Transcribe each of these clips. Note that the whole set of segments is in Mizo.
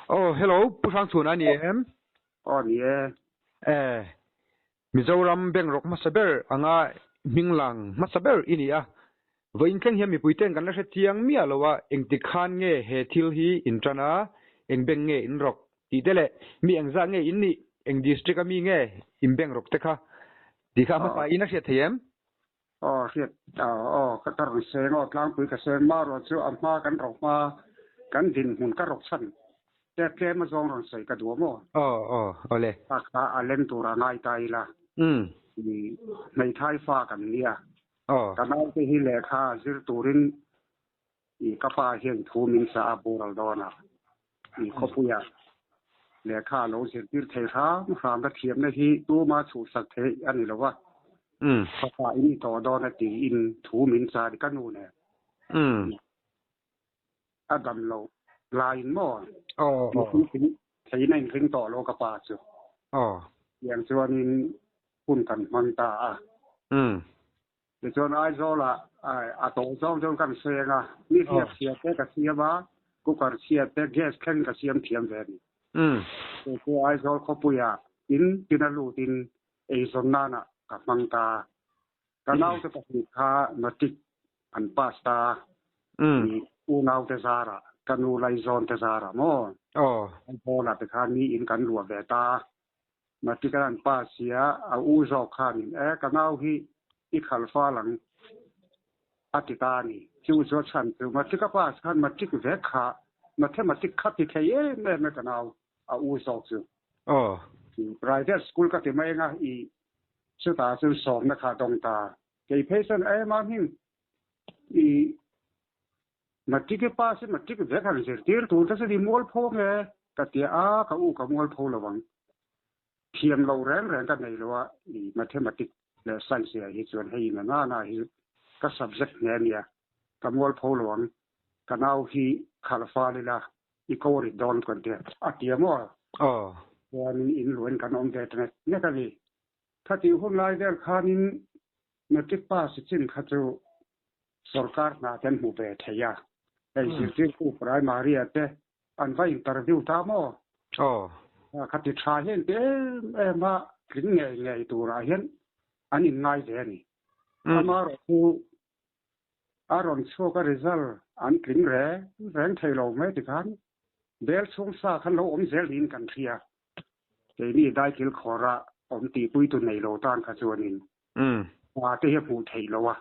Aw hello Pu Hrangchhuna a ni em? Aw ni e. E Mizoram bank rawk hmasa ber anga hming lang hmasa ber i ni a. Vawiin thleng hian mipui ten kan la hre chiang miah lo a, engtik khan nge he thil hi in tan a, eng bank nge in rawk tih te leh mi engzah nge in nih, eng district a mi nge in bank rawk te kha tih kha a hmasa in a hriat thei em? Aw hriat aw ka ka rawn seng aw tlangpui ka seng marawh chu a hma kan rawk hma kan dinhmun ka rawk chhan te tlem a zawng rawn sawi ka duh a maw? Aw aw awle. A kha a leng tur a ngai ta ila. Hmeithai fa kan nia. Aw. Ka naute hi lehkha zir turin i ka pa hian thu min sa a boral dawn a, i khawpuia lehkha a lo zirtir thei hram hram ka thiamna hi tuma chhuhsak theih a ni lo va, fapa in i tawh dawn a tiin thu min sa a ni ka nu nen. A dam loh laiin maw theiin a inring tawh lo ka pa chu. Tiang chuanin hun kan hmang ta a. Tichuan Aizawlah a tawh zawng chuan kan seng a, mi hriat chhia te ka siam a, cooker chhia te, gas thleng ka siam thiam ve a ni. Chu chu Aizawl khawpuiah in tina lutin eizawn nanah ka hmang ta a. Ka naute pahnih kha matric an pass ta a, unaute zarah, ka nu Laizawnte zarah maw? Aizawlah te khan mi in kan luah ve ta a. Matric an pass sia, a u zawk khanin, E, ka nau hi i khal fal ang, a ti ta a ni. Chu chu a chhan chu Matric a pass khan Matric vek kha Mathematic kha ti thei em em e ka nau, a u zawk chu. Private school ka ti mai anga i chutah chuan sawmna kha a dawng ta. Kei phei chuan, E, mahni i Matric i pass i matric vek han zirtir tur te chu ni mualpho nge ka ti a, ka u ka mualpho lo ang. Thiam lo reng reng ka nei lo a, i mathematic leh science ah hi chuan hei na na na hi ka subject nge ania, ka mualpho lo ang, ka nau hi khalh fal ila i ko rit dawn kan ti a ti a maw? Chuanin in luain kan awm ve ta nek nek a ni. Khatih hun lai vel khanin matric pass i chin kha chu Sorkar hna te an hmu ve thei a, hei zirtirtu primary ah te an va interview ta maw? Aw. Khati tha hian ti em em a tling ngei ngei turah hian an inngai ve a ni. Amaherawh chu a rawn chhuak a result an tling reng reng thei lo mai tikhan bel chhung sa khan lo awm zel niin kan hria. Keini daikil khawra awm tihpuitu nei lo tan kha chuanin hna te hi a hmuh theih lo a.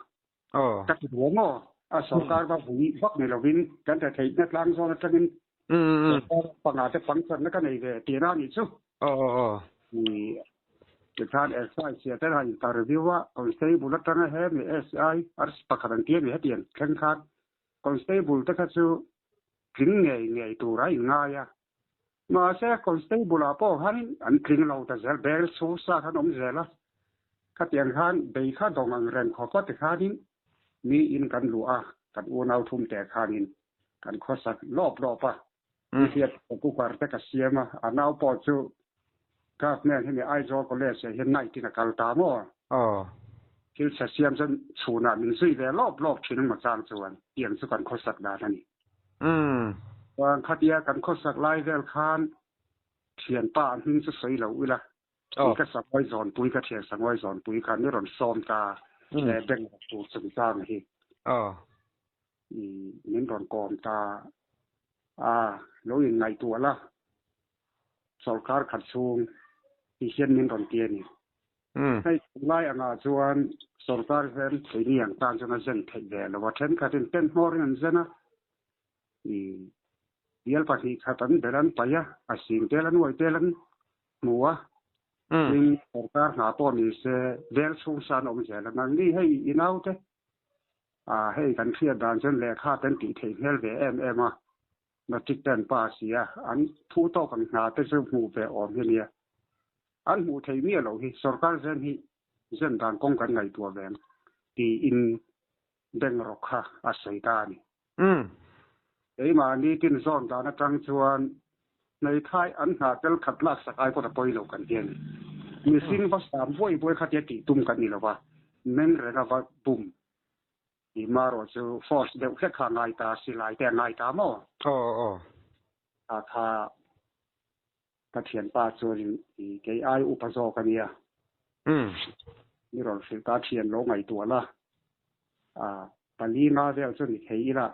Ka ti duh maw? A sorkar va vui vak ni lovin kan ta theihna tlang zawn atangin sorkar panga te pangchanna ka nei ve tihna a nih chu. Tikhan SI sia te han interview a, constable atanga he mi SI pakhat an ti a ni hetiang thleng khan constable te kha chu tling ngei ngei tur a inngai a. Mahse constable ah pawh khan an tling lo ta zel, bel chhu sa khan awm zel a, khatiang khan bei kha dawng ang reng khawp a tikhanin mi in kan luh a, kan unau thum te khanin kan khawsak lawp lawp a, i hriat cooker te ka siam a, a nau pawh chu Government hi mi Aizawl College ah hian night in a kal ta maw? Thil chhe siam chuan chhunah min zui ve lawp lawp thin ang maw chang chuan tiang chu kan khawsak dan a ni. Chuan khatia kan khawsak lai vel khan thianpa a hming chu sawi lo ila, i ka sangawi zawnpui ka thian sangawi zawnpui khan mi rawn sawm ta he bank tur chungchang hi. I min rawn kawm ta a, lo inngaihtuah la. Sorkar khat chhung ti hian min rawn ti a ni. Hei tunlai angah chuan sorkar hian keini ang tan chuan a zen theih ve lo a, thenkhatin pen hmawrin an zen a, i bial pahnih khat an bel an paih a, a sing tel a nuai tel an hmu a, tin sorkar hna pawh ni se vel chhung sa an awm zel a, nangni hei i naute hei kan hriat dan chuan lehkha te an tih theih hmel ve em em a. Matric te an pass si a, an thu tawk ang hna te chu hmuh ve awm hi a nia. An hmuh theih miah loh hi sorkar zen hi zen dan kawng kan ngaihtuah ve ang tiin bank rawk kha a sawi ta a ni. Keimahni tin zawn dan atang chuan hmeithai an hna tel khat laksak ai pawh a pawi lo kan ti a ni. Mihring va sam buai buai kha tia tih tum kan ni lo va, meng renga va bum I marawh chu force deuh hlek kha a ngai ta, silai te a ngai ta maw? Aw aw. A kha Ka thianpa chuanin i kei ai upa zawk a nia. Ni rawn hrilh ta thian lo ngaihtuah la. A pali nga vel chu ni thei ila,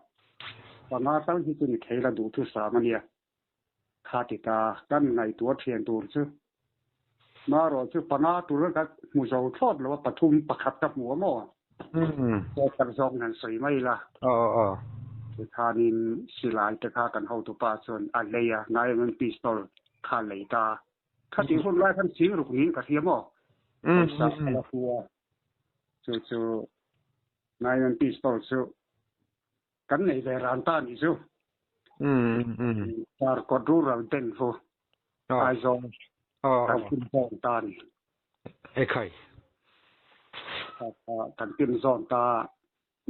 panga tal hi chu ni thei la duhthusam a nia. Kha ti ta kan ngaihtuah thian tur chu marawh chu panga tur ka hmu zo thlawt lo a, pathum pakhat ka hmu a maw? Pawh tak zawk nan sawi mai la. Tikhanin silai te kha kan hotupa chuan a lei a, nine pistol kha a lei ta. Khatih hun lai khan ching ruk niin ka hria maw? Pawisa a la hu a, chu chu nine pistol chu kan nei ve ran ta nih chu. Darkawt Rural Bank chu Aizawl kan pin zawn ta ni. Ekhai. Kan pin zawn ta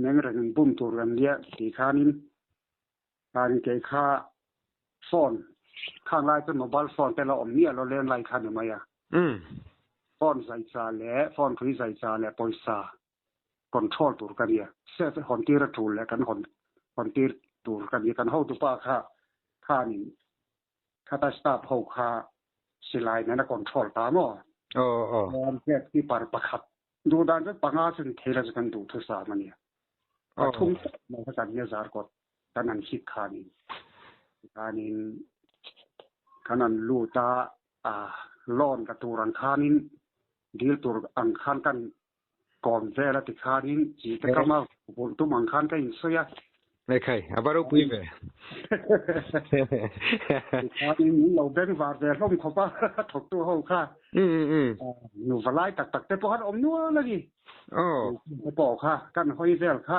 meng reng in bum tur kan nia tih khanin khanin kei kha phone khang lai chu mobile phone te la awm miah lo landline kha ni mai a. Phone zai cha leh phone hrui zai cha leh pawisa control tur ka nia. Safe hawn tir a tul leh kan hawn hawn tir tur ka nia. Kan hotupa kha khanin khata staff ho kha silai nen a control ta maw? Chuan gate keeper pakhat duh dan chu panga chu ni thei la chu kan duh thusam a nia. Pathum tak mai kha kan nia Zarkawt kan han hit khanin khanin kan han lut a, loan la tur ang khanin dil tur ang khan kan Kawm vel a ti khanin chi te kam a vulh tum ang khan ka insawi a. Ekhai, a va ropui ve. Tikhanin min lo beng var ve hlawm khawp a, thawktu ho kha. Nu valai tak tak te pawh khan awm nual a ni. Te pawh kha kan hawi vel kha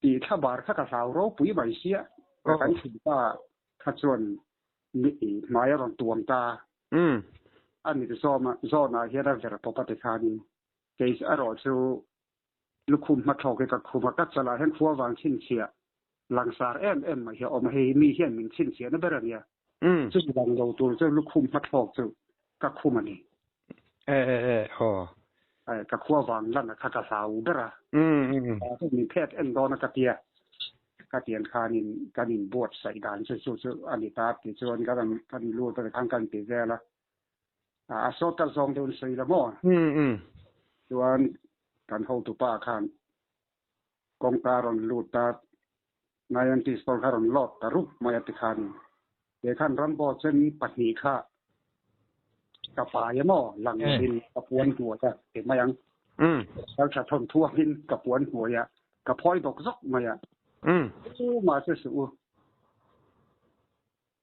tih thla bar kha ka hlau ropui mai sia. Kan thinpa kha chuan hmai a rawn tuam ta. A mit zawma zawnah hian a ver pawp a ti khanin kei erawh chu lukhum hmathlawk hi ka khum a, ka chalah hian khua vang chhinchhiah langsar em em mai hi a awm a, hei mi hian min chhinchhiahna ber a nia. Chu lang lo tur chu lukhum hmathlawk chu ka khum a ni. Ka khua vang lan a kha ka hlau ber a. Min phet en dawn a ka tia. Ka tiang khanin kan inbuatsaih dan chu chu chu a ni ta tih chuan kan kan lut a khan kan ti vel a. A sawt kal zawng deuh in sawi la maw? Chuan kan hotupa khan kawngka rawn lut a, Nine pistol kha rawn lawt ta rup mai a ti khanin he khan Rambo chen pahnih kha ka pai a maw? Lang lovin ka puan hnuai a ti mai ang. Saltha thawnthuangin ka puan hnuai a. Ka phawi bawk zawk mai a. Chu mahse suh u.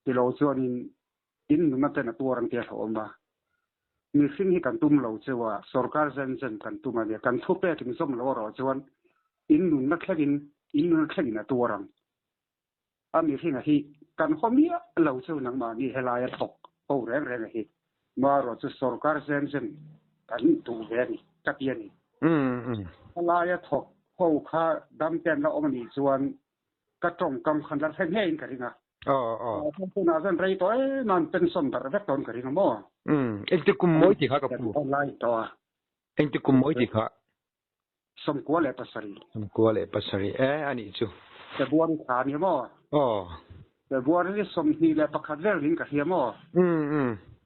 Tilo chuanin in nuna ten a tuar ang tia hlauhawm a. Mihring hi kan tum lo cheu a, sorkar zen zen kan tum a nia. Kan thu pek in zawm lo erawh chuan in nunna thlengin in nuna thlengin a tuar ang. A mihringa hi kan haw miah lo cheu nangmahni helaia thawk ho reng reng a hi. Marawh chu sorkar zen zen kan duh ve a ni, ka ti a ni. Helaia thawk ho kha dam ten la awm a nih chuan ka tawngkam khan la hre ngeiin ka ring a. Tunah chuan rei tawh em a, an pension darh vek dawn ka ring a maw? Engti kum mawi ti kha ka pu? Engti kum mawi ti kha? 97. 97, e a nih chu. February thla a ni maw? Aw. February hi 21 vel niin ka hria maw?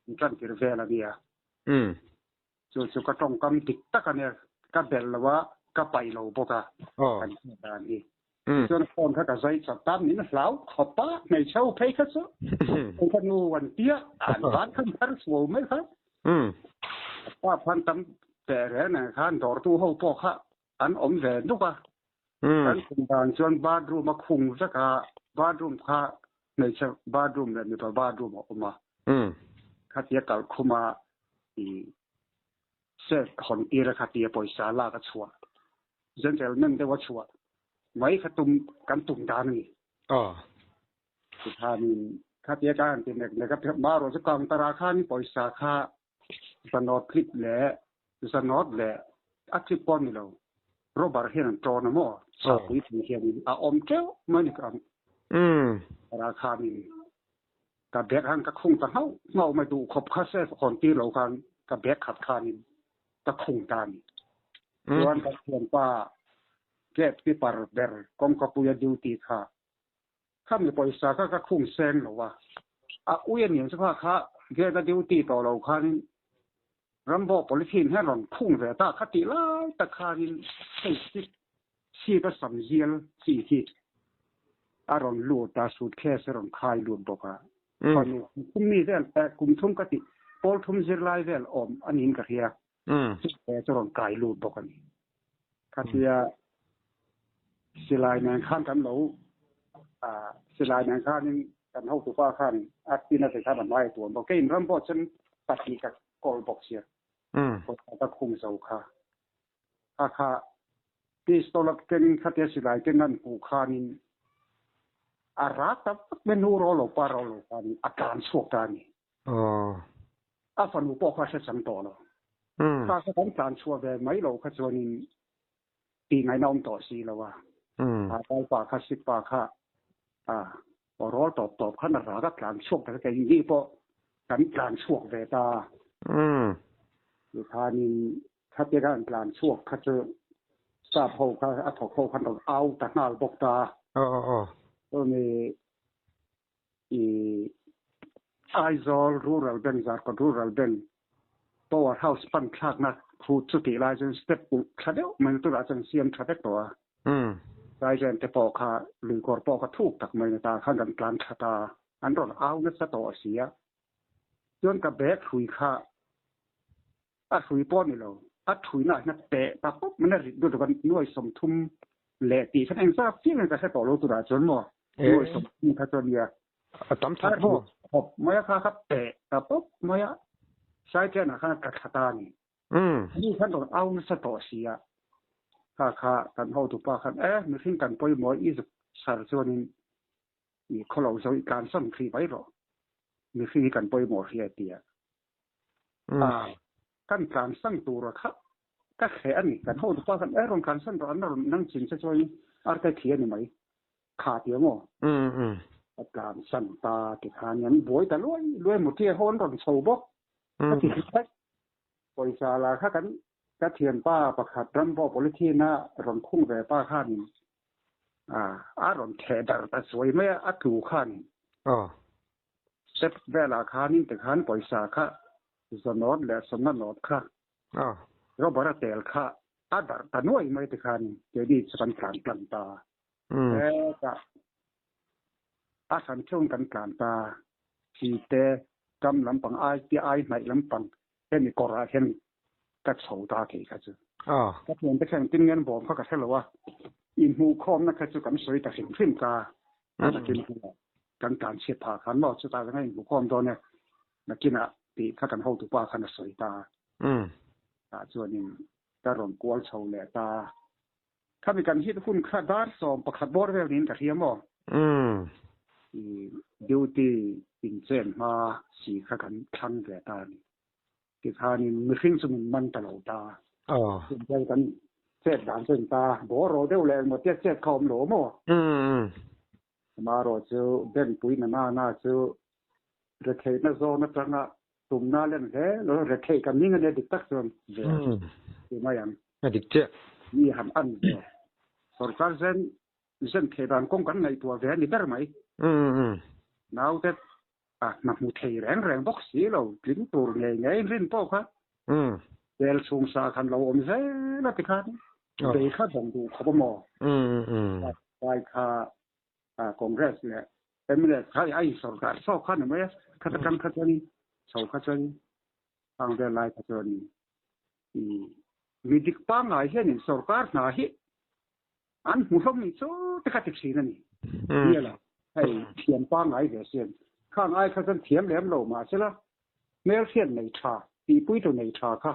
In tan tir vel a nia. Chu chu ka tawngkam dik tak a nia, ka belh lo a, ka paih lo bawk a, kan hriat dan hi. Tichuan phone kha ka zai chawt ta, min hlau khawp a, hmeichhe ho phei kha chu. Hei kha nu an tia, an van khan thar suau mai kha. Pa khan tam teh reng reng khan dawrtu ho pawh kha an awm ve nuk a. Kan khum dan chuan bathroom a khung vek a, bathroom kha hmeichhe bathroom leh mipa bathroom a awm a. Khatia kalkhuma i safe hawn tir a khatia pawisa lak a chhuah, gentleman deuh a chhuah mai kha tum kan tum dan a ni. Tikhanin khatia ka han ti nek nek a, marawh chu counter ah khan pawisa kha zanawt clip leh zanawt leh a clip pawh a ni lo, rubber hian an tawn a maw? Chhapui thing hianin a awm teuh mai ni ka ah khanin ka bag han ka khung ta nghauh nghauh mai duh khawp kha safe hawn tir lo khan ka bag khat khanin ka khung ta a ni. Chuan ka thianpa gate keeper ber kawngkapuia duty kha Khami pawisa kha ka khung seng lo a. A ui a niang chu kha kha gate a duty tawh lo khanin Rambo polythene hian rawn khung ve ta kha tih lai tak khanin hei sip sip a sam zial chi hi a rawn lut a, suitcase a rawn khai lut bawk a. Fanu kum thum mi vel eh kum thum ka tih pawl thum zirlai vel awm a niin ka hria. Chu chu rawn kai lut bawk a ni. Khatia silai nen khan kan lo silai nen khanin kan hotupa khan a tin a ti khan a hmai a tuam bawk. Keiin ram pawh chuan pahnih ka kawl bawk sia. Pawisa ka khung zo kha. Kha kha pistol a keng khatia silai keng an hmuh khanin a rak ta vak mai nu ro lo pa ro lo khanin a tlan chhuak ta a ni. A fanu pawh kha a hre chang tawh lo. Kha kha kan tlan chhuah ve mai lo kha chuanin tih ngaihna awm tawh si lo a. A lalpa kha Sikpa kha a aw rawl tawp tawp khan a rak a tlan chhuak ta kei ni pawh kan tlan chhuak ve ta. Tikhanin khatia khan an tlan chhuak kha chu staff ho kha a thawk ho khan rawn au ta nghal bawk ta. Chumi I Aizawl Rural Bank, Zarkawt Rural Bank Power House pan thlakna khu chutih lai chuan step ulh thla deuh mai tunah chuan siam tha vek tawh a. Saizen te pawh kha luikawr pawh kha thuk tak mai na ta khan kan tlan tha ta an rawn au nasa tawh a si a. Chuan ka bag hrui kha a hrui pawh a ni lo, a thuina ah hian a peh ta pawp mai a rit lutuk a nuai 30 leh tih khan engzat chiah nge ka hre tawh lo turah chuan maw nuai 30 kha chu a nia. A tam that maw? Khawp mai a kha kha peh ta pawp mai a, Saiṭian ah khan a tla thla ta a ni. Ani khan rawn au nasa tawh si a, kha kha kan hotupa khan e mihring kan pawimawh i zuk sar chuanin i khawlo zo i tlansan hrih mai rawh, mihring hi kan pawimawh hria ti a. Kan tlansan tura kha ka hreh a ni. Kan hotupa khan e rawn tlansan rawh an rawn nang chin che chuan arkai thi a ni mai kha ti ang aw. A tlansan ta ti khan an buai ta luai luai mutia ho an rawn chho bawk. Ka ti hlek. Pawisa la kha kan ka thianpa pakhat rambo polythene a rawn khung ve pa khanin a rawn theh darh ta chuai mai a, a tlu khan. Step velah khanin tikhan pawisa kha zanawt leh sawmna nawt kha rubber a tel kha a darh ta nuai mai tikhan keini chu kan tlan tlan ta. Hetah a hran theuhin kan tlan ta. Chi te kam lampang ai te ai hnaih lampang hemi kawrah hian ka chho ta thei kha chu. Ka thiante kha engtin nge an bawm kha ka hre lo a, inhmuhkhawmna kha chu kan sawi ta hrim hrim ka. A nakin hunah kan tlan chhiat phah khan maw chutah chuan a inhmuhkhawm dawn e, nakinah tih kha kan hotupa khan a sawi ta a. Tah chuanin ka rawn kual chho leh ta. Khami kan hit hun kha dar 11 bawr vel niin ka hria maw? I duty inchen hma si kha kan thlang ve ta a ni. Tikhanin mihring chu min man ta lo ta. Chutiang kan chet dan chu a ni ta. Bawr ro deuh leh engmaw tia chet kha a awm lo maw? Amaherawh chu bank pui na na na chu retheihna zawn atanga tumna len hle lo retheih kan ning a nia dik tak chuan ve ti mai ang. A dik chiah. Mi han an ve. Sorkar zen zen theih dan kawng kan ngaihtuah ve a ni ber mai. Naute a hna hmu thei reng reng bawk si lo, tling tur ngei ngei in rin pawh kha tel chhung sa khan lo awm zel a ti khan bei kha dawng duh khawp a maw? Vai kha Congress leh mnf kha a insawrkar sawk kha ni mai a, khata tang kha chuan chho kha chuan khang vel lai kha chuan mi dik pangngai hianin sorkar hna hi an hmu hlawm ni chu te kha ti thin a ni. Nia la, hei thiam pangngai ve sin. Khang ai kha chuan thiam lem lo mahsela hmelhriat nei tha, tihpuitu nei tha kha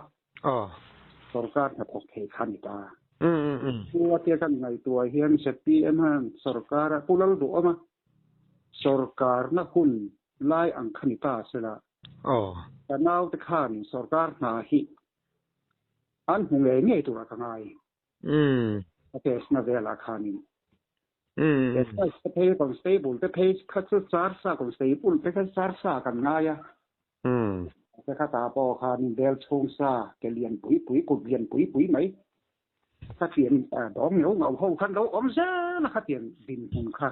sorkar hnathawk thei kha a ni ta. Pu Atia kan ngaihtuah hian zpm hian sorkar a Pu Lalduhawma sorkarna hun lai ang kha ni ta sela ka naute khan sorkar hna hi an hmu ngei ngei turah ka ngai. A test na velah khanin test te phei constable te phei kha chu char sa constable te kha char sa kan ngai a te kha ta pawh khanin bel chhung sa ke lian pui pui kut lian pui pui mai kha tian dawng ngeuh ngauh ho khan lo awm zel a kha tian dinhmun kha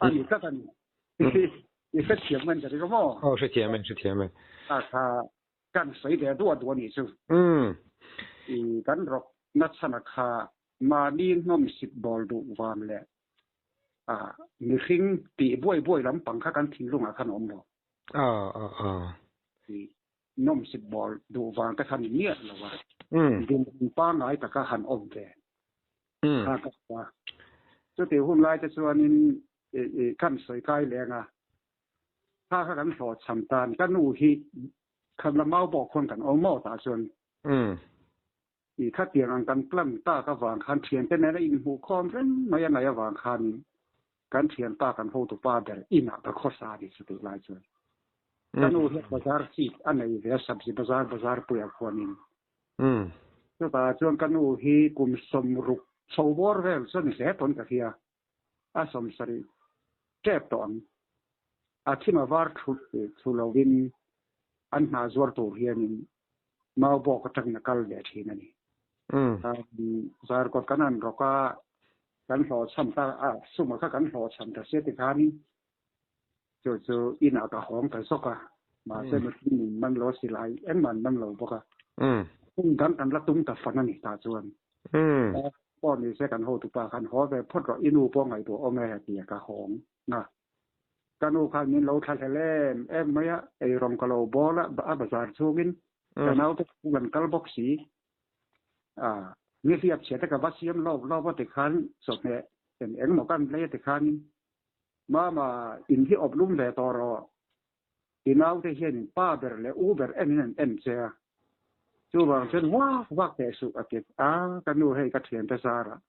a ni tlat a ni. I hrethiam em ka ti ka maw? Aw hrethiam e, hrethiam e. A kha kan sawi ve duah duah nih chu. Umm. I kan rawk nachhan a kha mahni hnawm sip bawl duh vang leh a mihring tih buai buai lampang kha kan thinlungah khan a awm lo. A a a. I nawm sip bawl duh vang te kha ni miah lo a. Umm. Dinhmun pangngai taka han awm ve. Umm. Kha ka hmu a. Chutih hun lai te chuanin i kan sawi kai leng a. Kha kha kan hlawhchham tan ka nu hi khat la mau pawh khawn kan awm maw tah chuan. Umm. I khatiang ang kan plan tak avang khan thiante nena inhmuhkhawm reng mai a ngaih avang khanin kan thianpa kan hotupa ber inah ka khawsa a ni chutih lai chuan. Ka nu hian bazar seat a nei ve a sabzi bazar bazar puiah khuanin. Chutah chuan ka nu hi kum 60 chho bawr vel chuan ni hle pawn ka hria a 70 tep tawh ang. A thim a var thu lovin an hna zuar tur hianin mau bawk atangin a kal ve thin a ni. Zarkawt kan han rawk a, kan hlawhchham ta a, suma kha kan hlawhchham ta sia tikhanin chu chu inah ka hawng ta zawk a, mahse mihring min man lo silai engmah an man lo bawk a. Hmun dang kan la tum ta fan a ni tah chuan. Pawh ni se kan hotupa khan haw ve phawt rawh, i nu pawh ngaihtuah awm e ti a ka hawng a. Ka nu khan min lo thlahlel em em mai a, eirawng ka lo bawl a, a bazar chhungin ka naute chu kan kal bawk si. A, ni hliap chhia te ka va siam lawk lawk a tikhan chawhmeh eng engmaw kan lei a tikhanin Mama, in hi awp lum ve tawh rawh. I naute hian in pa ber leh u ber en in an en che a. Chuvang chuan vak vak teh suh a ti a, ka nu hei ka thiante zarah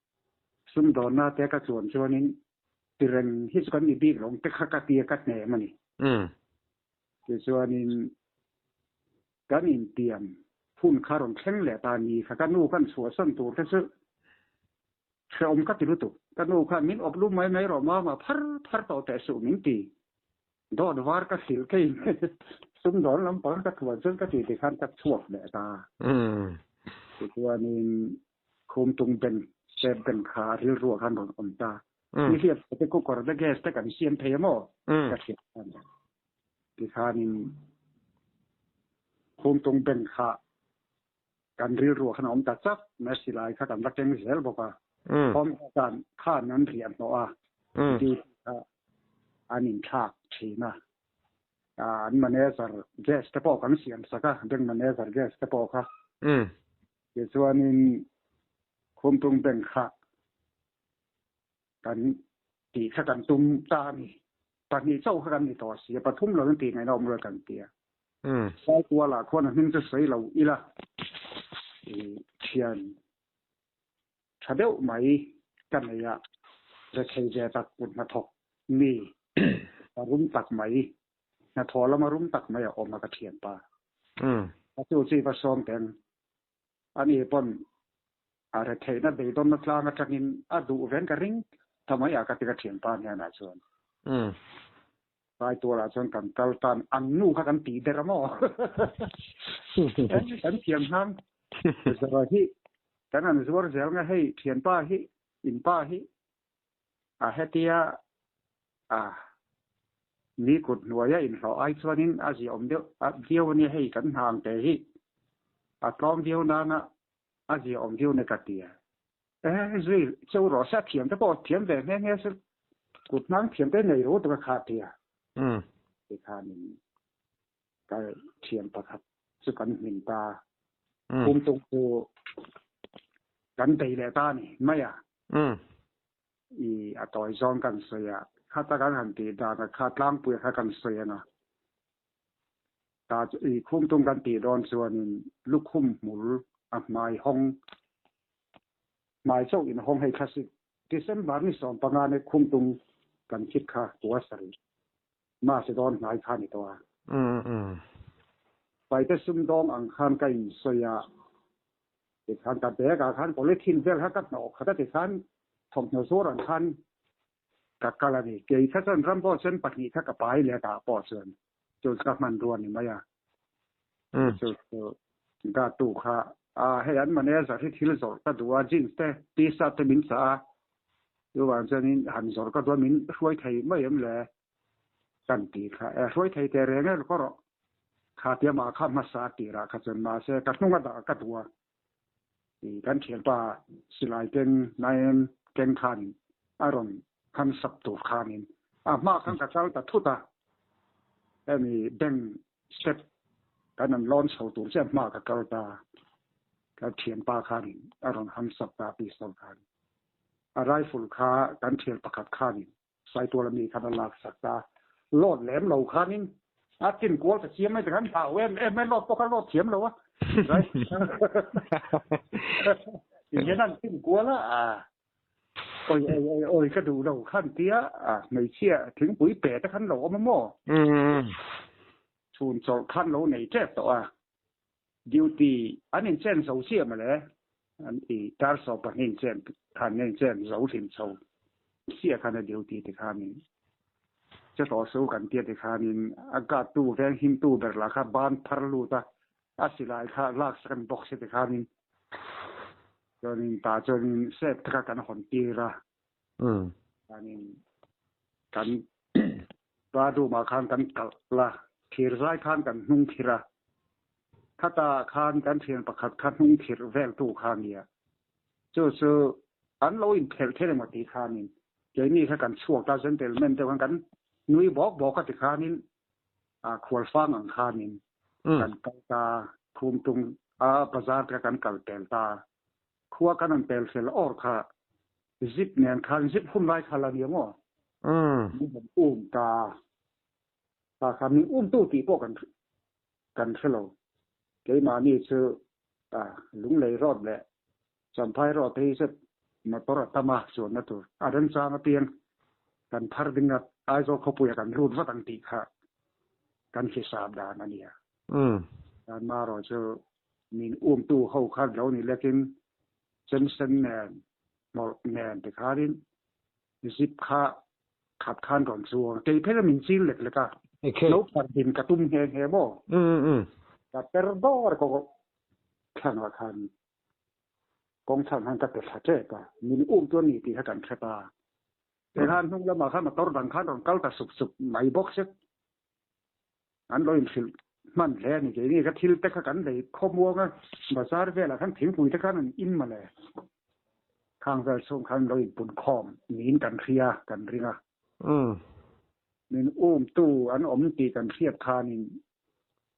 sumdawnna te ka chuan chuanin tireng hi chu kan ni bik lo ang te kha ka tia ka hnem a ni. Tichuanin kan intiam hun kha rawn thleng leh ta ni kha ka nu kan chhuahsan tur te chu Hrehawm ka ti lutuk. Ka nu khan min awp lum mai mai rawh mama phar phar tawh teh suh min ti. Dawt var ka hrilh kei sumdawn lampang ka thuan chuan ka ti ti khan ka chhuak leh ta. Tichuanin Khumtung bank, State Bank kha rilruah khan rawn awm ta. Ni hliap te cooker te gas te kan siam thei a maw? Ka hriat khan. Tikhanin Khumtung bank kha Kan rilruah khan a awm ta chak mai a, silai kha kan va keng zel bawk a. Home khan khan an riah hnawh a, duty kha an inthlak thin a. An manager gas te pawh kan siam sak a, bank manager gas te pawh kha. Tichuanin Khumtung bank kha kan tih kha kan tum ta a ni. Pahnih chauh kha kan ni tawh si a, pathum lo in tih ngaihna awm rual kan ti a. Saikuala khuan a hming chu sawi lo ila i thian tha deuh mai ka nei a, rethei ve tak kut hnathawk mi a rum tak mai, hnathawh lama rum tak mai a awm a ka thianpa. A chu chi va sawm teng Ani pawn a retheihna beidawnna tlang atangin a duh ven ka ring ta mai a ka ti ka thianpa hnenah chuan. Saitualah chuan kan kal tan an nu kha kan tih der a maw? Kan thiam hnan zara hi kan han zuar zel nga hei thianpa hi inpa hi a hetia a ni kut hnuaia inhlawh ai chuanin a ziaawm deuh a viau ania hei kan hna ang te hi a tlawm viau nana a ziaawm viau na ka ti a. E zui cheu rawh se a thiam te pawh thiam ve nghe nghe se kut hnang thiam te nei ru tuk a kha ti a. Tikhanin ka thiam pakhat chu kan hmin ta. Kum tung chu kan bei leh ta a ni mai a. I a tawi zawng kan sawi a, khata kan han tih dan a kha tlangpui kha kan sawi ang a. Ta i khumtung kan tih dawn chuanin lukhum hmul a hmai hawng, hmai chauh in hawng hei thlasik December ni 15 ni khumtung kan khit kha tua sarih March dawn hnai kha ni tawh a. Paite sumdawng ang khan ka insawi a, tikhan ka bag ah khan polythene vel kha ka hnawh khat a tikhan thawmhnaw zuar ang khan ka kal a ni. Kei kha chuan ram pawh chuan pahnih kha ka pai leh tah pawh chuan chu ka hmanrua a ni mai a. Chu chu guard tu kha a hei an manager hi thil zawrh ka duh a jeans te t-shirt te min chah a chuvang chuanin han zawrh ka duh a min hruai thei mai em le? Kan ti kha e hruai thei te reng e ko rawh. Kha tia mah kha hmasa tirah kha chuan mahse ka hnung a dah ka duh a. Ti kan thianpa silai keng nain keng khanin a rawn han sap tur khanin a hma khan ka kal ta thut a. Hemi bank step kan an lawn chho tur chiah hma ka kal ta. Ka thianpa khanin a rawn han sap ta pistol khan. A rifle kha kan thian pakhat khanin Saitual ami khan a lak sak ta. Load lem lo khanin a tin kual ta chiam mai ta khan hlau em em mai load pawh kha load thiam lo a. Ti hian an tin kual a oi oi oi oi ka duh lo khan tia hmeichhia thingpui pe te khan lo awm a maw? Chhun chawlh khan lo nei tep tawh a. Duty an inchen zo chiah mawle an ti dar sawm pahnih inchen khan nge inchen zo hlim chho chiah khan a duty ti khanin che tawh su kan tia ti khanin a guard tu veng him tu ber lah kha ban phar lut a a silai kha lak sak an bawk si ti khanin chuanin tah chuanin safe te kha kan hawn tir a chuanin kan Bathroom ah khan kan kalh la, thir zai khan kan hnung khirh a. Khatah khan kan thian pakhat kha hnung khirh vel tu kha a nia. Chu chu an lo inphelh thei emaw tih khanin keini kha kan chhuak ta gentleman deuh khan kan nui bawk bawk a ti khanin khual fang ang khanin kan kal ta khum tung a bazar te kha kan kal tel ta. Khua kan an pel fel awr kha zip nen khan zip hun lai kha la nia maw? Min han um ta ta kha min um tu tih pawh kan kan hre lo. Keimahni chu Lunglei road leh Champhai road te hi chu motor a tam a chuanna tur a remchang apiang kan phar ding a Aizawl khawpuia kan lut vat ang tih kha kan hisap dan a nia. Tan marawh chu min umtu ho kha lo ni lekin chensen nen hmawlh nen tikhanin zip kha khat khan rawn chuang a, kei phei min chil lek lek a, lo phar din ka tum nghe nghe maw? Ka per dawr ko thlang ah khan kawng chhan khan ka pe thla tep a, min um chu a ni tih kha kan hre ta. Tikhan hnung lamah khan motor dang khan rawn kal ta sup sup mai bawk se. An lo inhrilh hman hle a ni. Keini kha thil te kha kan lei khawmuang a, bazar velah khan thingpui te khan an in mawle. Khang vel chhung khan lo inpun khawm niin kan hria, kan ring a. Min umtu an awm tih kan hriat khanin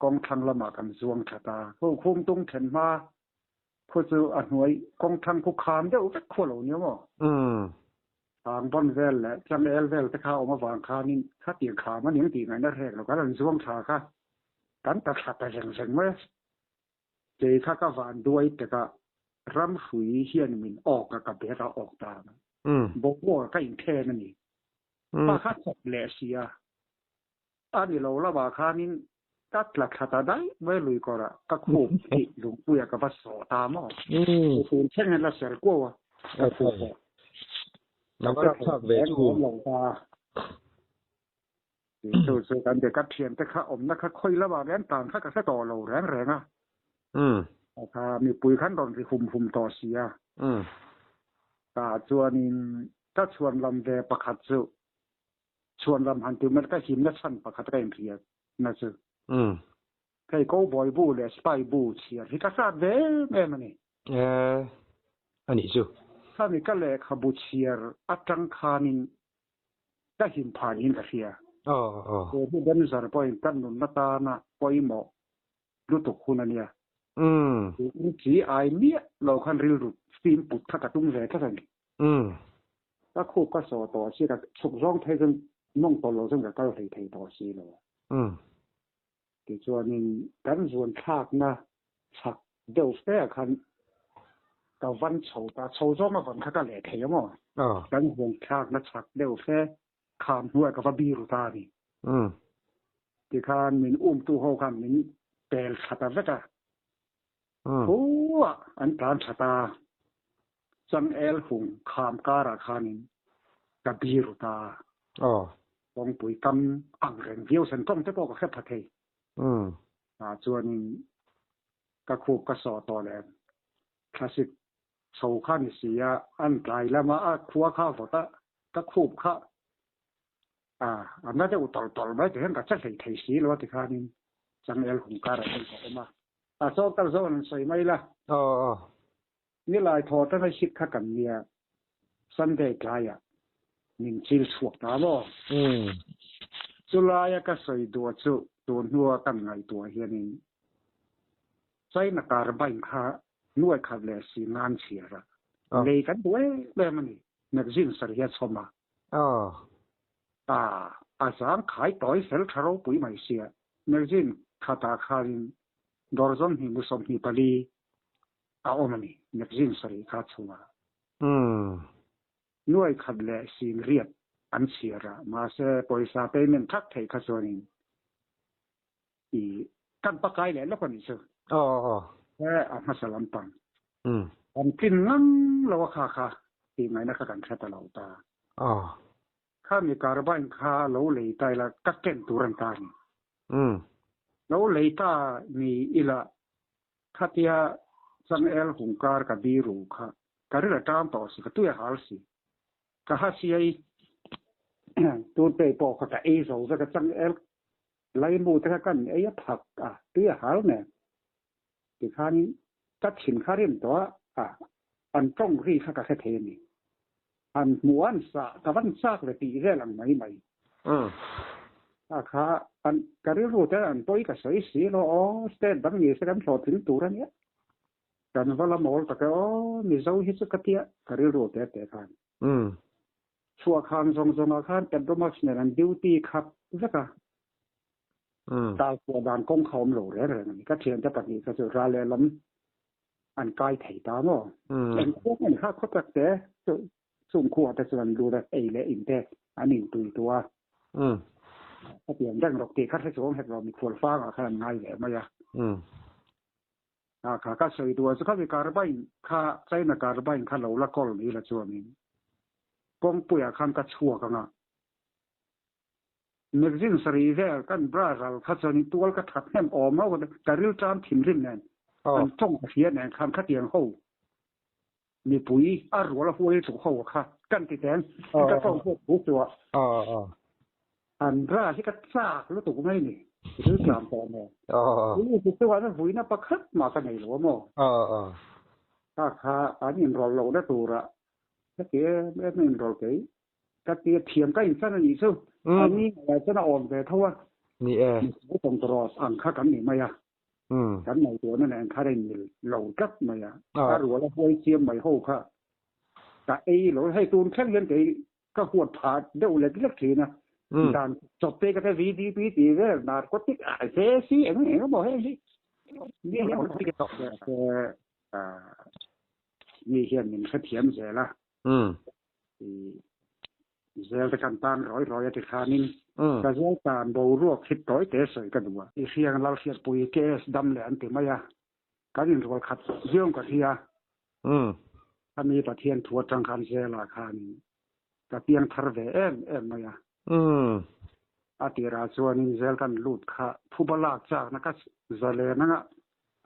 kawng thlang lamah kan zuang that a. Khu khumtung then hma khu chu a hnuai kawng thlang khu kham deuh vek khu a lo nia maw? Tang bawn vel leh changel vel te kha awm avang khanin khatiang kham a ning tih ngaihna hrek lo kan rawn zuang thla kha kan ta thla ta zeng zeng mai a. Kei kha ka van duai tekah ram hrui hian min awk a ka bag a awk ta mai. Boruak ka inthen a ni. Pa kha chawp leh si a. A ni lo lamah khanin ka tla thla ta daih mai lui kawrah ka khup hi lungpuiah ka va sawh ta maw? Tun thleng hian la ser kuau a, ka khup pawh. Ka va rapthlak ve chu. Awm lo ta. Chu chu kan be ka thiante kha awmna kha khawi lamah reng tan kha ka hre tawh lo reng reng a. Kha mipui khan rawn ri hum hum tawh si a. Tah chuanin ka chhuanlam ve pakhat chu Chhuanlam han ti mai ka himna chhan pakhat ka inhriat na chu. Hei Cowboy bu leh Spy bu chhiar hi ka hrat ve em em a ni. A nih chu. Khami ka lehkhabu chhiar atang khanin ka him phah niin ka hria. He hi Denzer pawhin ka nunna tana pawimawh lutuk hun a nia. Tiin chi ai miah lo khan rilru fim put kha ka tum ve tlat a ni. Ka khup ka saw tawh si, ka chhuk zawng phei chuan mawng tawlh lo chuan ka kal hlei thei tawh si lo a. Tichuanin kan zuan thlakna chhak deuh fe ah khan ka van chho ta, chho zawng a van kha ka leh thei ang aw. Kan zuan thlakna chhak deuh fe kham hnuaiah ka va biru ta a ni. Tikhan min umtu ho khan min pel thla ta vek a. Khuah an tlan tha ta. Changel hung kham karah khanin ka biru ta. Kawngpui kam ang reng viau sen tawng te pawh ka hre pha thei. Tah chuanin ka khup ka sawh tawh leh thlasik chho kha ni si a, an tlai lama a khua kha vawt a, ka khup kha. A a na deuh tawlh tawlh mai ti hian ka che hlei thei si lo a ti khanin changel hung karah hian ka awm a. A chaw kal zawng an sawi mai la. Aw aw. Nilai thaw atanga hit kha kan nia, Sunday tlaiah min chil chhuak ta maw? Chulaia ka sawi duah chu tun hnua kan ngaihtuah hianin China carbine kha nuai khat leh si ngan chhiar a, lei kan duh em em a ni, magazine sarih a chhawm a. A, a zang khai tawi fel tha ropui mai sia, magazine khatah khanin dawrzawn hnih mu 24 a awm a ni, magazine sarih kha chhungah. Nuai khat leh sing riat an chhiar a, mahse pawisa payment thak theih kha chuanin i kan pakai leh lawk a nih chu. He a hmasa lampang. Kan tlin ngam lo a kha kha tih ngaihna kha kan hre ta lo ta. Khami carbine kha lo lei ta ila ka ken tur an ta a ni. Lo lei ta ni ila Khatia changel hungkar ka biru kha ka ril a ṭam tawh si, ka tui a hal si. Ka ha siai tun pei pawh kha ka ei zo vek a, changel laimu te kha kan ei a phak a, tui a hal nen. Tikhanin ka thin kha rim tawh a, an ṭawng ri kha ka hre thei a ni. Han hmuh an sah ka van chak ve tih vel ang mai mai. Kha kha an ka rilru te an pawi ka sawi si lo aw state dang ni se kan hlawhtling tur a nia. Kan va la mawl tak e aw Mizo hi chu ka tia ka rilru te te khan. Chhuah khan zawng zawngah khan Petromax nen an duty khat vek a. Tal chhuah dan kawng kha awm lo reng reng a ni. Ka thiante pahnih kha chu ral lehlam an kai thei ta maw? Eng khua nge ni kha khaw tak te chu chung khua te chuan lut a ei leh in te an in tui tu a. Hetiang reng rawk tih kha hre chuang hek lo mikhual fangah khan an ngai ve mai a. Kha ka sawi duh a chu khami carbine kha China carbine kha lo la kawl ni la chuanin kawngpuiah khan ka chhuak ang a. Magazine sarih vel kan bra ral kha chuan in tual ka that hnem awm ho ka ril ṭam thinrim nen an tawng ka hria nen khan khatiang ho mipui a rual a huai lutuk ho kha kan ti teng ka tawng pawh thu chu a an bra hi ka chak lutuk mai ni ril ṭam tawh nen police chuan a vuina pakhat mah ka nei lo a maw kha kha an inrawlh lohna turah heti em em a inrawlh kei Ka ti a thiam ka inchan a nih chu. A ni ngaiah chuan a awm ve tho a. Ni e. Mizo tawngtawraws ang kha kan ni mai a. Kan ngaihtuahna nen khan a inmil lo tlat mai a. A rual a huai chiam mai ho kha ka ei lo. Hei tun thleng hian kei ka huat phah deuh lek lek thin a. Dan chawp te ka hre VDP tih vel narcotic ai fe si eng eng emaw heng hi. Mi hian min hrethiam zel a. Zel te kan tan rawi rawi a ti khanin ka zel tan boruak hit tawi te sawi ka duh a. I hriang Lalhriatpui KS dam leh an ti mai a, kan inrual khat viau ka hria. Khami Pathian thu atang khan zelah khanin ka piang thar ve em em mai a. A tirah chuanin zel kan lut kha phuba lak chakna ka zalen anga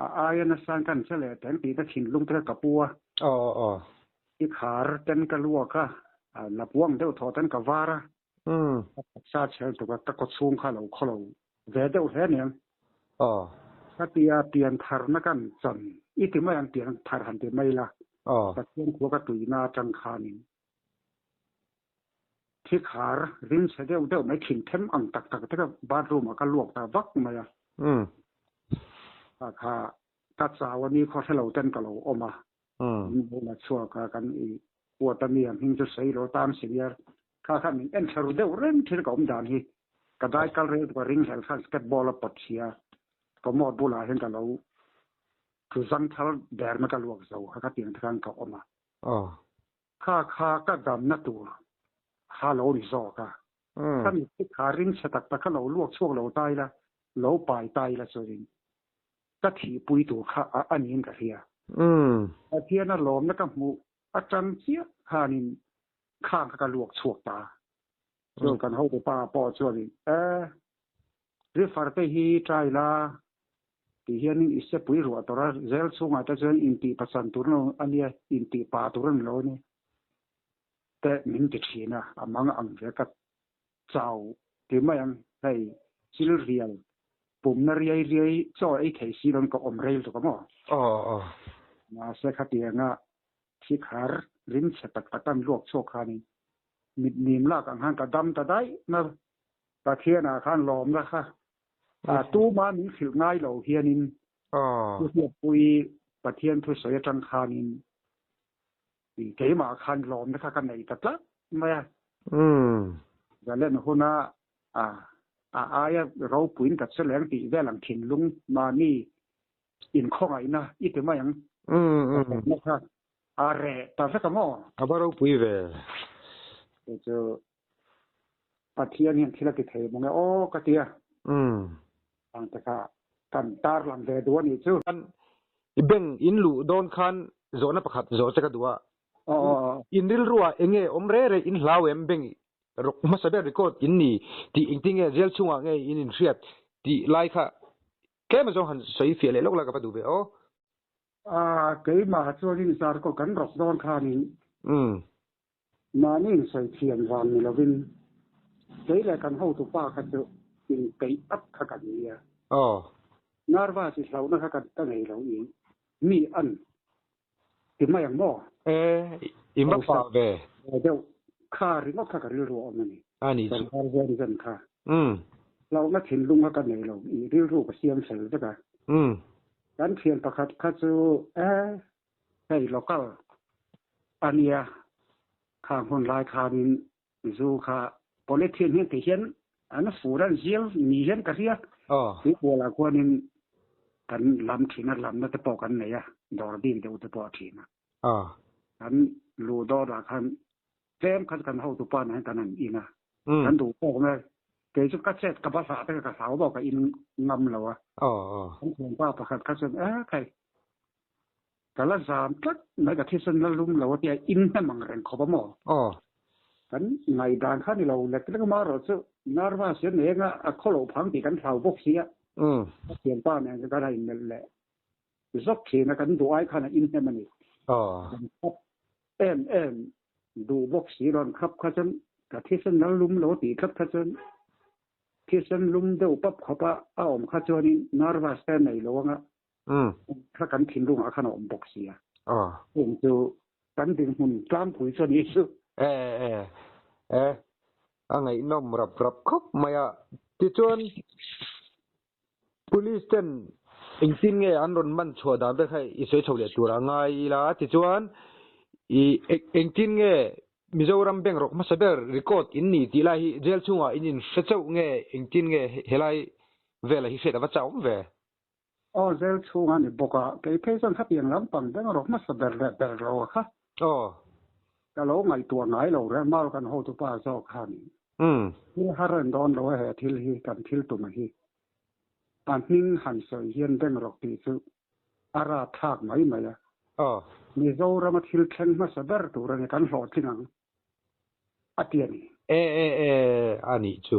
a aia nasan kan che leh teng tih te thinlung te kha ka pu a. I khar ten ka luak a, la puang deuh thawh ten ka var a. Ka taksa chhel tuk a, ka kaw chhung kha lo khaw lo ve deuh hle aniang. Ka tia pian tharna kan chan i ti mai ang pian thar han ti mai la, Pathian khua ka tuina atang khanin thi khar ring chhe deuh deuh mai thin them ang tak tak te ka bathroom ah ka luak ta vak mai a. Kha kha ka chau a ni khaw hre lo ten ka lo awm a. Min lo la chhuak a kan i huat a mi ang hming chu sawi lo tan senior kha kha min en thla ru deuh reng thin ka awm dan hi ka dai kal rel ka ring hlel khan skateball a pawt chhia commode bulah hian ka lo thu zang thal der na ka luak zo kha ka tiang te khan ka awm a. Kha kha ka damna tur kha lo ni zawk a. Ka mitthi kha ring chhe tak tak kha lo luak chhuak lo ta ila, lo pai ta ila chuanin ka thihpui tur kha a niin ka hria. Pathian a lawmna ka hmuh atang chiah khanin khang kha ka luak chhuak ta. Chuan kan hotu pa pawh chuanin, E, River te hi try la tih hianin i sepui ruah tawrh a, zel chhungah te chuan intih pachan tur a nia, intih pa tur a ni lo a ni te min ti thin a, a mang ang ve ka. Chau ti mai ang hei chil rial pumna riai riai chaw ei thei si loin ka awm rei lutuk a maw? Aw aw. Mahse khatianga thi khar rim chhe tak tak an luak chhuak khanin mit nim lak ang khan ka dam ta daih na Pathianah khan lawmna kha tuma min hrilh ngai lo hianin Pu Hriatpui Pathian thusawi atang khanin keimah khan lawmna kha ka nei ta tlat mai a. Zalen huna a aia ropuiin ka che leng tih vel ang thinlung mahni inkhawngaihna i ti mai ang. Ka kha a reh ta vek a maw? A va ropui ve. Chu chu Pathian hian thil a ti thei maw nge aw ka ti a. Ang te kha kan tar lang ve duh a nih chu. I bank in luh dawn khan zawhna pakhat zawh che ka duh a. In rilruah eng nge awm re re in hlau em bank rawk hmasa ber record in ni tih engtin nge jail chhungah nge in inhriat tih lai kha tlem azawng han sawi fiah leh lawk la ka va duh ve aw. Keimah chuanin zarkaw kan rawk dawn khanin Mahni insawi thiam vang ni lovin kei leh kan hotupa kha chu inpeih tak kha kan ni a. Nervous i hlauhna kha ka nei lo i mi an ti mai ang maw? E, i va pa ve. Deuh kha ringawt kha ka rilru a awm a ni. A nih chu. Sorkar zen zen kha. Hlauhna thinlung kha ka nei lo i rilru ka siam fel vek a. Kan thian pakhat kha chu e Hei local a nia, khang hun lai khanin zu kha polythene hian ti hian an fur an zial ni hian ka hria. Tuipualah khuanin kan lam thin a, lamna te pawh kan nei a, dawr bik deuh te pawh a thin a. Kan luh dawrah khan tlem khan kan hotupa nen hian kan han in a, kan duh tawk mai. Kei chu ka chet ka va hlah te ka hlau bawk a in ngam lo a. Kan thianpa pakhat kha chuan e khai Ka la zam tlat mai ka thisen la lum lo a tia in hnem ang reng khawp a maw? Aw. Kan ngaihdan kha ni lo lek lek a marawh chu nervous hian eng a a khaw loh phang tih kan hlau bawk si a. Ka thianpa nen chuan kan han inmelh leh zawk thin a, kan duh ai khan a in hnem a ni. Aw. Kan khap em em duh bawk si lo an khap kha chuan ka thisen la lum lo a tih tlat kha chuan thisen lum deuh pap khawp a a awm kha chuanin nervous te a nei lo ang a. Kha kan thinlungah khan a awm bawk si a. Chung chu kan dinhmun tlangpui chu a ni chu. E e e a ngaihnawm rap rap khawp mai a. Tichuan Police ten engtin nge an rawn man chhuah dan ber kha i sawi chho leh tur a ngai ila. Tichuan i engtin nge Mizoram bank rawk hmasa ber record in ni tih lai hi jail chhungah in inhre chauh nge engtin nge helai velah hi hriat a va chauh awm ve. Aw zel chhung a ni bawk a, kei phei chuan khatiang lampang beng rawk hmasa ber leh ber lo a kha. Aw. Ka lo ngaihtuah ngai lo reng mau kan hotupa zawk khan thil har en dawn lo a he thil hi kan thil tum a hi. A hming han sawi hian beng rawk tih chu a rat thlak mai mai a. Aw. Mizorama thil thleng hmasa ber tur a ni kan hlawhtling ang. a ti a ni. E e e a nih chu.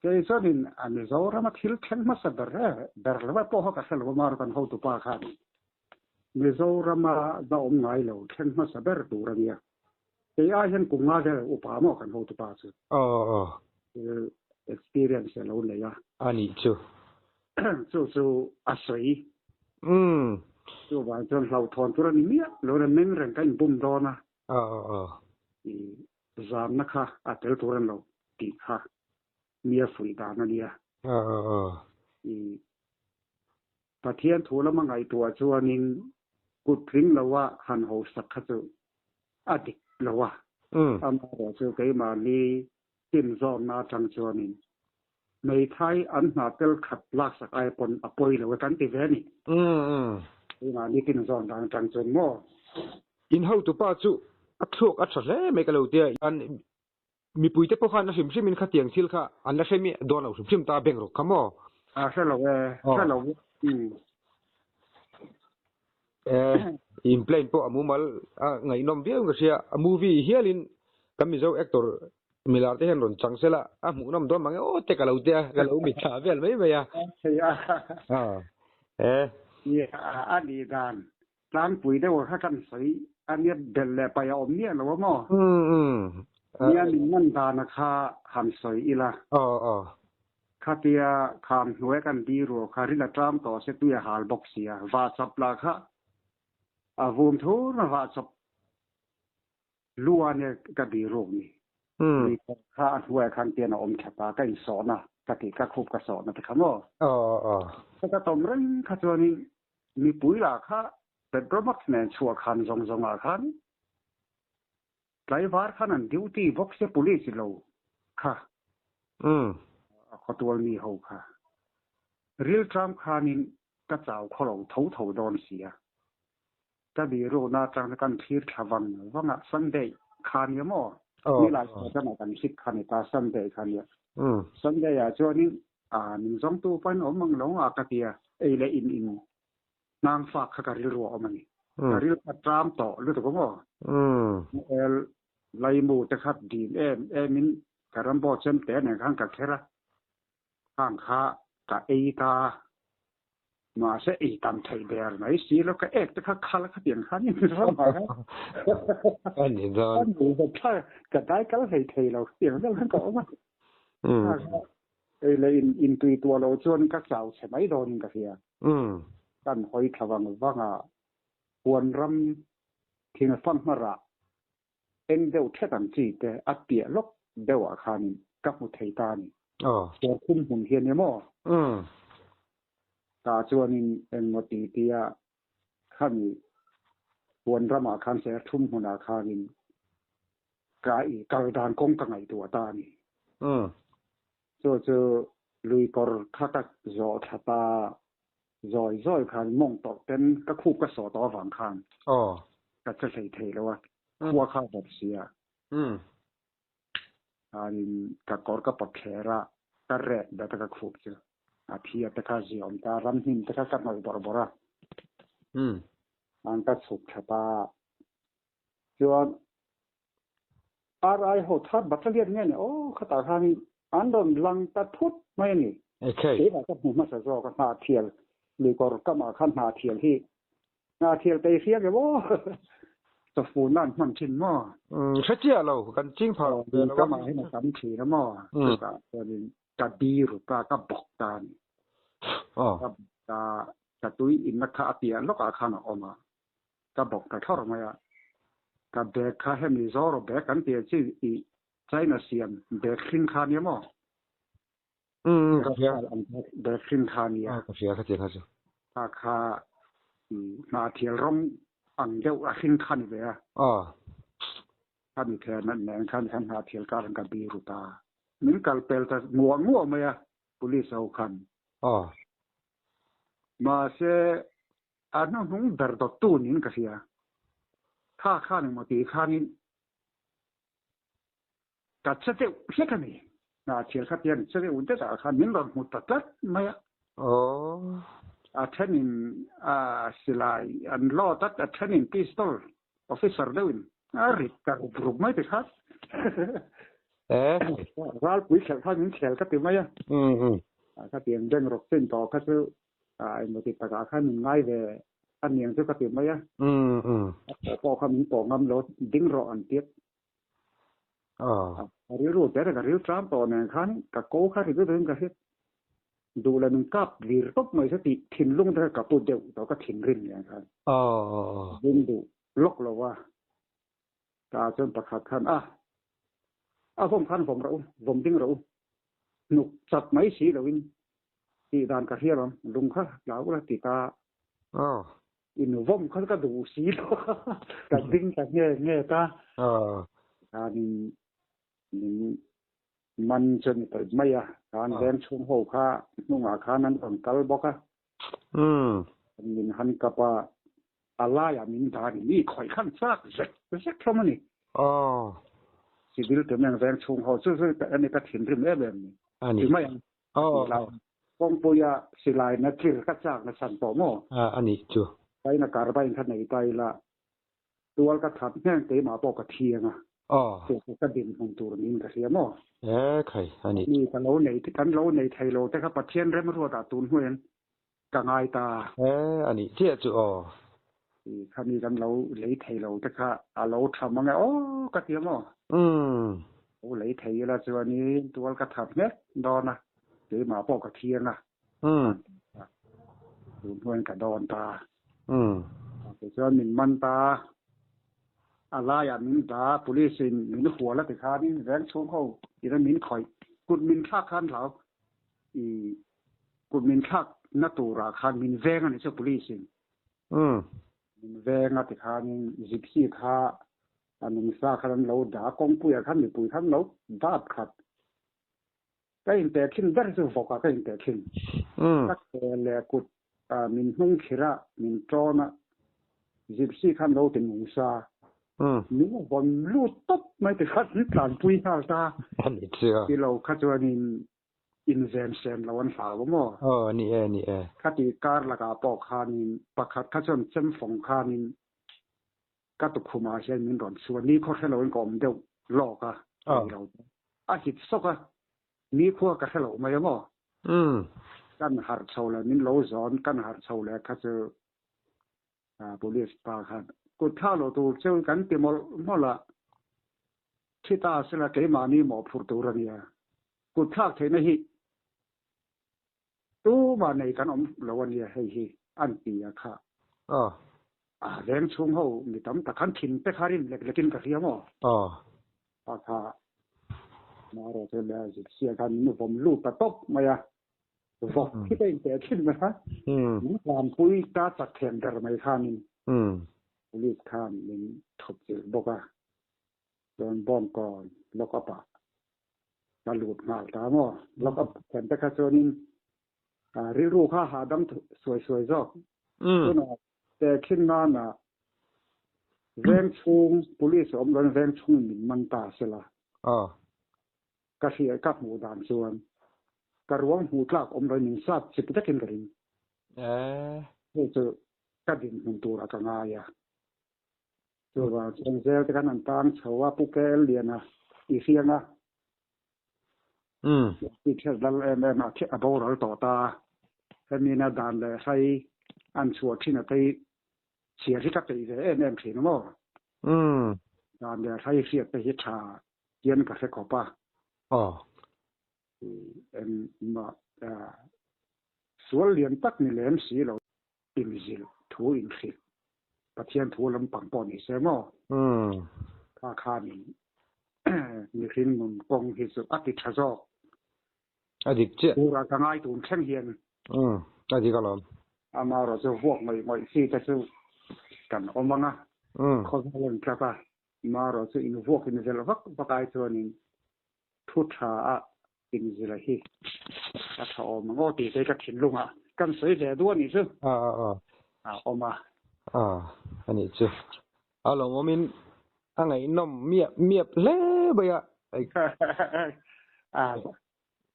Kei chuanin a Mizorama thil thleng hmasa ber e ber lo e pawh kha ka hre lo a mar kan hotupa khan Mizorama va awm ngai lo thleng hmasa ber tur a nia. Kei ai hian kum nga vel upa maw kan hotupa chu. Aw aw. Thil experience a lo nei a. A nih chu. Chu chu a sawi. Umm. Chuvang chuan hlauhthawn tur a ni miah lo le meng reng ka inbum dawn a. I zamna kha a tel tur an lo tih kha mi a fuih dan a nia. I Pathian thu lama ngaihtuah chuanin kut tling loa han hosak kha chu a dik lo a. Amaherawh chu keimahni tinzawnna atang chuanin hmeithai an hna tel khat laksak ai pawn a pawi lo e kan ti ve a ni. Keimahni tinzawn dan atang chuan maw? In hotupa chu a thluak a tha hle mai ka lo tia. An mipuite pawh khan a hrim hrimin khatiang thil kha an la hre miah dawn lo hrim hrim ta bank rawk kha maw? A hre lo e, hre lo. E, in plane pawh a mumal a ngaihnawm viau in ka hria. A movie hialin kan Mizo actor milar te hian rawn chang sela a hmuhnawm dawn mang e aw te ka lo tia ka lo mitthla vel mai mai a. E. A nih dan Tlangpui deuh kha kan sawi a nia belh leh paih a awm miah lo a maw? Umm. Nia min man dana kha han sawi ila. Aw aw. Khatia kham hnuai kan biru kha ril a ṭam tawh se tui a hal bawk sia. Vahchap lah kha a vum thur a vahchap lua nia ka biruk ni. Lui kawr kha a hnuaiah khan pian a awm thlap a, ka insawhna ka tih ka khup ka sawhna te kha maw. Aw aw. Ka tawm reng kha chuanin mipui lah kha Petromax nen chhuah khan zawng zawngah khan Tlaivar khan an duty bawk se police lo kha. A khawtual mi ho kha. Ril tram khanin ka chau khaw lo tho tho dawn sia. Ka bihrukna atang kan thlir thla vang vang a, Sunday kha nia maw? Nilai chhuah kan hit kha ni ta Sunday kha nia. Sunday ah chuanin min zawngtu pawhin awm ang lo a ka tia, ei leh in in Hnang fak kha ka rilru a awm a ni. Ka ril kha ṭam tawh lutuk ang aw. El laimu te kha dim em emin ka rambo chem te nen khan ka kher a, khang kha ka ei ta. Mahse ei tam theih ber mai si lo, ka ek te kha khal khatiang khan in ram ah khan. A ni dawn. Ka nu va thla ka dai kal hlei thei lo khatiang vel khan ka awm a. Ei leh in intui tuah lo chuan ka chau chhe mai dawnin ka hria. Kan hawi thla vang vang a, huan ram thing fanghma rah eng deuh thet ang chi te a piah lawk deuhah khanin ka hmu thei ta a ni. Serthum hmun hi a ni maw? Tah chuanin engmaw ti tia khami huan ramah khan serthum hmunah khanin ka i kal dan kawng ka ngaihtuah ta a ni. Chu chu lui kawr kha ka zawh thla ta zawi zawi khan mawng tawrh ten ka khup ka sawh tawh avang khan ka che hlei thei lo a, khua kha a vawt si a. Khanin ka kawr ka pawt thler a, ka rek bet a ka khup chu a thi a te kha ziawm ta, ramhnim te kha ka hnawih bawrh bawrh a. Khan ka chhuk thla ta chuan RI ho third battalion nge ni aw khatah khanin an rawn lang ta thut mai a ni. Keimah ka hmu hmasa zawk a Hnahthial luikawr kamah khan Hnahthial hi Hnahthial tei hria nge maw chawfun an hman thin maw? Hre chiah lo kan ching phah ve lo a. Kamah hian a tam thin a maw chutah chuanin ka biru ta ka bawk ta a ni. Ka bawk ta ka tui inna kha a piah lawkah khan a awm a. Ka bawk ta thlawr mai a, ka bag kha hemi Zoro bag kan tih chi i China siam bag hring kha nia maw? Umm ka hria. Bag hring kha nia. Ka hria ka tia kha chu. Kha kha hna thial rawng ang deuh a hring kha ni ve a. Kha mi thel nen khan khan hna thial kar an ka biru ta. Min kal pel ta nguah nguah mai a police ho khan. Mahse A hnuhnung ber dawttu niin ka hria. Kha khan engmaw tih khanin ka che deuh hlek a ni. Hna thial kha tian che deuh detah khan min rawn hmu ta tlat mai a. A thenin a silai an load a, a thenin pistol officer deuhin a rit ta rup rup mai ti khan. Ralpui khelh khan min khel ka ti mai a. Kha tiang bank rawk chin tawh kha chu Engmaw ti takah khan min ngai ve a niang chu ka ti mai a. A pawh pawh kha min pawh ngam lo, ding rawh an tiat. Ka rilru te ka ril tram tawh nen khan ka ko kha ri deuh in ka hriat. Duh leh min kap vir tawp mai se tih thinlung te kha ka pu deuh tawh ka thinrim nen khan. Ding duh lawk lo a. Tah chuan pakhat khan a a vawm khan vawm rawh u, vawm ding rawh u. Hnuk chak mai si loin tih dan ka hria lawm, lung kha tla ula ti ta. In vawm kha ka duh si lo ka ding ta nge nge ta. Khanin min man chu ni tawih mai a, khan veng chhung ho kha hnungah khan an rawn kal bawk a. Min han kap a, a laiah min dah a ni. Mi khawih khan chak zek zek hlawm a ni. Civil te meng veng chhung ho chu chu a ni ka thinrim em em ni. Ti mai ang. Kawngpuia silai na tlir ka chak na chhan tawh maw? A ni chu. China carbine kha nei ta ila tual ka that hneng keimah pawh ka thiang a. Chu chu ka dinhmun tur niin ka hria maw? E khai, a ni. Mi ka lo nei, kan lo nei thei lo te kha Pathian remruatah tun hnuaiin ka ngai ta. E, a nih chiah chu aw. I kha mi kan lo lei thei lo te kha a lo tha mang e aw ka ti a maw? Lo lei thei ila chuanin tual ka that nghek dawn a, keimah pawh ka thiang a. Tun hnuaiin ka dawn ta. Tichuan min man ta, a laiah min dah, police in min hual a ti khanin veng chhung ho ina min khawih, kut min thlak khan hlau, i kut min thlak na turah khan min veng a ni chu police in. Min veng a ti khanin gypsy kha A nungsa khan an lo dah a, kawngpuiah khan mipui khan lo dat khat. Ka inteh thin ber chu vawkah ka inteh thin. Ka ke leh kut min hnung khirh a, min tawn a, gypsy khan lo ti nungsa. Min vawn lut tawp mai ti khan min tlanpui nghal ta. Ti lo kha chuanin inven sen lo an hlau a maw? Aw, ni e, ni e. Khati kar lakah pawh khanin pakhat kha chuan chemfawng khanin Ka tukhumah hian min rawn chhuah, nikhua hre loin ka awm deuh lawk a, ka ni lo. A hit sawk a, nikhua ka hre lo mai a maw? Kan harh chho leh min lo zawn, kan harh chho leh kha chu police pa khan kut thlak lo tur cheu kan ti mawlh mawlh a, thi ta sela keimahni mawhphurh tur a nia, kut thlak theihna hi Tumah nei kan awm lo a nia hei hi an ti a kha. Aw. A veng chhung ho mi tam tak khan thin te kha rin lek lekin ka hria maw? Aw. A kha marawh chu le zirchhia khan min vawm lut ta tawp mai a. Vawk hi ka inteh thin mai kha. Min tlanpui ta chak thiam ber mai khanin police khan min thawp chilh bawk a. Chuan bawngkawn lock up ah ka lut nghal ta maw? Lock up thlen te kha chuanin rilru kha hahdam suai suai zawk. Tunah tehkhin nana veng chhung police awm loin veng chhungin min man ta sela. Ka hria ka hmuh dan chuan ka ruang hmuh tlak awm loin min sat chip vekin ka ring. Hei chu ka dinhmun turah ka ngai a. Chuvang chuan zel te khan an tang chho a, Pu KL Liana i hriang a. I hriat lal em em a, a boral tawh ta. Hemi na dan leh hrai an chhuah thin a tei chhiar hi ka peih ve em em thin a maw? Dan leh hrai hriat te hi tha hian ka hre khawp a. Engmah sual lian tak ni lem si lo. Inzilh thu inhrilh Pathian thu lampang pawh ni se maw? Kha khanin mihring nun kawng hi chu a ti tha zawk. A dik chiah. Tura ka ngai tun thleng hian. A dik alawm. Amaherawh chu vuak ngawih ngawih chi te chu kan awm ang a, khawvel an tlat a, amaherawh chu invuak inzelh vak vak ai chuanin thu tha a Inzira hi a tha awm ang aw tih te ka thinlungah kan sawi ve duh a nih chu. A a a. A awm a. A a nih chu. A lawmawmin a ngaihnawm miap miap hle mai a. A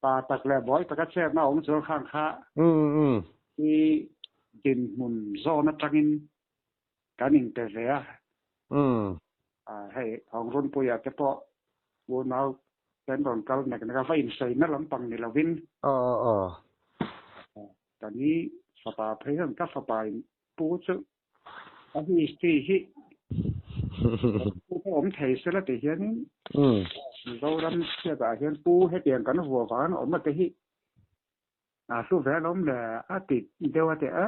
pa tak leh buai taka chhiatna a awm chuan khang kha i dinhmun zawn atangin kan inpe ve a. Hei Thawng Runpuia te pawh unau ten rawn kal nek nek a, va insaina lampang ni lovin. Ka ni fapa phei hian ka fapa in pu chu a history hi pu te awm thei sela ti hianin Mizoram chhiatah hian pu hetiang kan vuah vang awm a te hi A hlu ve alawm le, a ti deuh a ti a,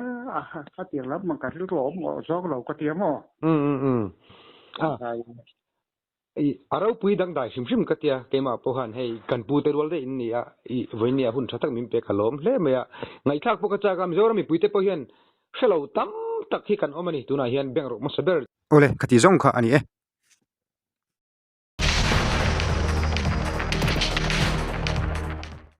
a tiang lam mang ka rilru a awm ngawh zawk lo ka ti a maw? Um um um. A i a ropui dangdai hrim hrim ka tia, keimah pawh khan hei kan pu te rual daih in ni a, i vawiin a hun tha tak min pek alawm hle mai a, ngaihthlak pawh ka chak a, Mizoram mipui te pawh hian hrelo tam tak hi kan awm a ni, tunah hian bank rawk hmasa ber. Awle, ka ti zawng kha a ni e.